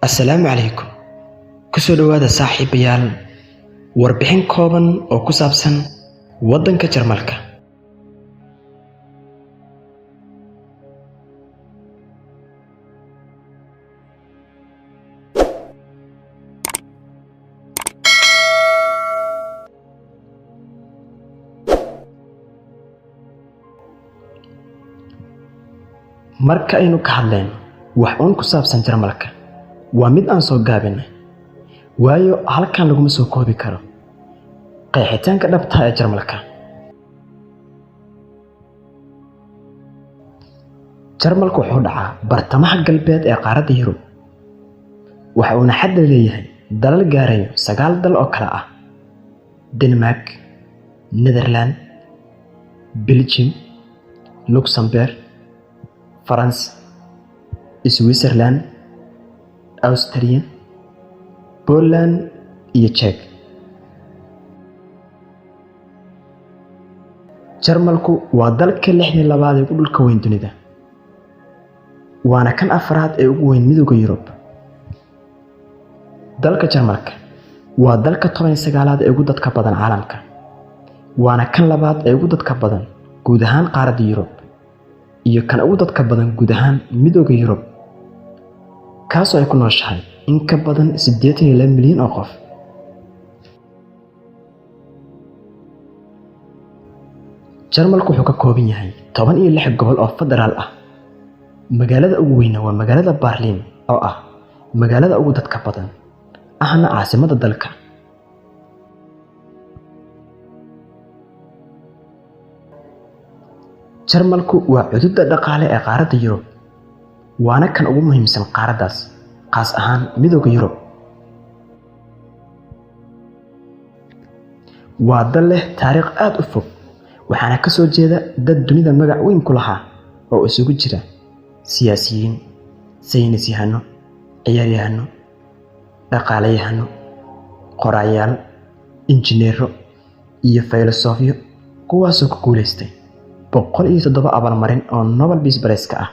Assalaamu calaykum. Kusoo dhowaada saaxiibayaal, warbixin kooban oo ku saabsan waddanka Jarmalka. Marka aynu ka hadlayno wax uun ku saabsan Jarmalka, waa mid aan soo gaabinay, waayo halkan laguma soo koobi karo qeexitaanka dhabta ee Jarmalka. Jarmalku wuxuu dhacaa bartamaha galbeed ee qaaradda Yurub, waxa uuna xadda leeyahay dalal gaarayo 9 dal oo kala ah Denmark, Netherland, Belgium, Luxembourg, France, Switzerland, Austria, Poland iyo Czech. Jarmalku waa dalka 62aad ee ugu dhulka weyn dunida, waana kan afraad ee ugu weyn Midowga Yurub. Dalka Jarmalka waa dalka 19aad ee ugu dadka badan caalamka, waana kan labaad ee ugu dadka badan guud ahaan qaaradda Yurub iyo kan ugu dadka badan guud ahaan Midowga Yurub, kaasoo ay ku nooshahay in ka badan 82 milyan oo qof. Jarmalku wuxuu ka kooban yahay 16 gobol oo federaal ah. Magaalada ugu weyna waa magaalada Berlin oo ah magaalada ugu dadka badan, ahna caasimadda dalka. Jarmalku waa cududda dhaqaale ee qaaradda Yurub, waana kan ugu muhiimsan qaaraddaas, khaas ahaan Midowga Yurub. Waa dal leh taariikh aad u fog, waxaana ka soo jeeda dad dunida magac weyn ku lahaa oo isugu jira siyaasiyiin, saynisyahano, ciyaaryahano, dhaqaalayahano, qoraayaal, injineero iyo faylosofyo, kuwaasoo ku guulaystay 107 abaalmarin oo Nobel Peace Prize-ka ah.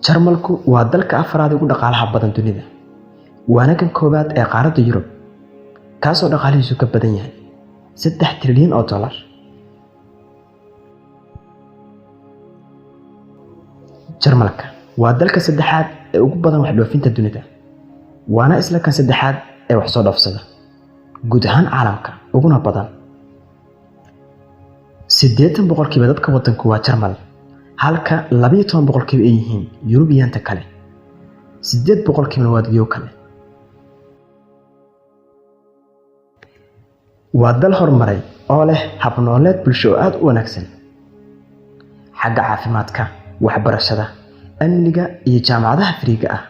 Jarmalku waa dalka afraad ugu dhaqaalaha badan dunida, waana kan koowaad ee qaaradda Yurub, kaasoo dhaqaalihiisu ka badan yahay 3 trilyan oo dollar. Jarmalka waa dalka saddexaad ee ugu badan wax dhoofinta dunida, waana isla kan saddexaad ee wax soo dhoofsada guud ahaan caalamka uguna badan. 80% dadka waddanku waa Jarmal, halka 12% ay yihiin Yurubiyaanta kale, 8% waa dadyo kale. Waa dal horumaray oo leh hab-nololeed bulsho oo aad u wanaagsan xagga caafimaadka, waxbarashada, amniga iyo jaamacadaha firiiga ah.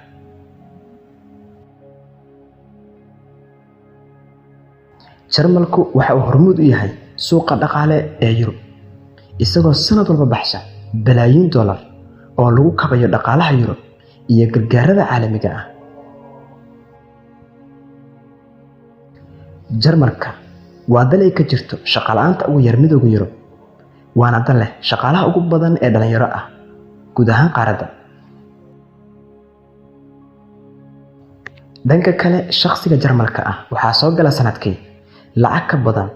Jarmalku waxa uu hormuud u yahay suuqa dhaqaale ee Yurub, isagoo sanad walba baxsha balaayiin dollar oo lagu kabayo dhaqaalaha Yurub iyo gargaarada caalamiga ah. Jarmalka waa dal ay ka jirto shaqo la'aanta ugu yar Midowga Yurub, waana dal leh shaqaalaha ugu badan ee dhalinyaro ah guud ahaan qaaradda. Dhanka kale, shakhsiga Jarmalka ah waxaa soo gala sanadkii lacag ka badan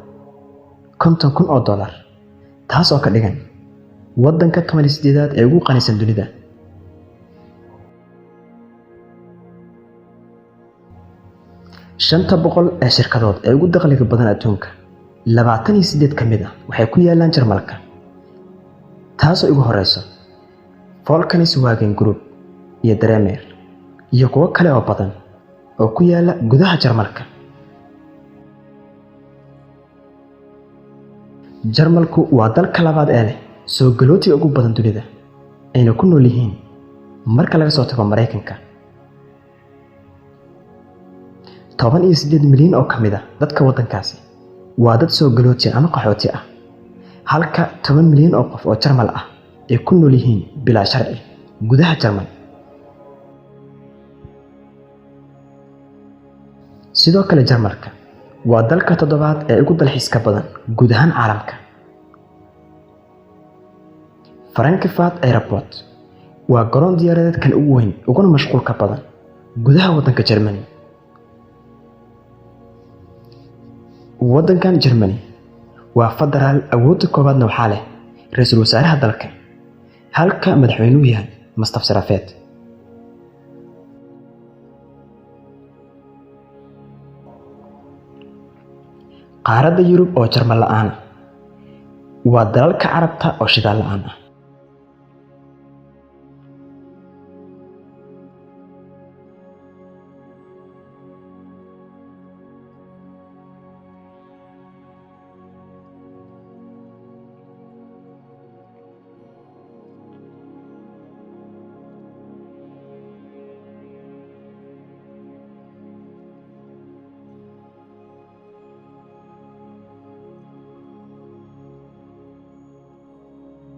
50,000 oo dollar, taas oo ka dhigan waddanka 18aad ee ugu qanisan dunida. 500 ee shirkadood ee ugu dakhliga badan adduunka, 28 ka mid ah waxay ku yaallaan Jarmalka, taasoo ugu horeyso Volkswagen Group iyo Daimler iyo kuwo kale oo badan oo ku yaalla gudaha Jarmalka. Jarmalku waa dalka labaad ee leh soo galootiga ugu badan dunida, ayna ku nool yihiin marka laga soo tago Mareykanka. 18 milyan oo ka mid ah dadka waddankaasi waa dad soo galooti ama qaxooti ah, halka 10 milyan oo qof oo Jarmal ah ay ku nool yihiin bilaa sharci gudaha Jarmal. Sidoo kale Jarmalka waa dalka toddobaad ee ugu dalxiiska badan guud ahaan caalamka. Frankfurt Airport waa garoon diyaaradeed kan ugu weyn uguna mashquulka badan gudaha waddanka Germany. Waddankan Germany waa federaal, awoodda koowaadna waxaa leh ra-iisul wasaaraha dalka, halka madaxweynuhu yahay Mustaf Sarafeed. Qaaradda Yurub oo Jarmal la'aan ah waa dalalka Carabta oo shidaal la'aan ah.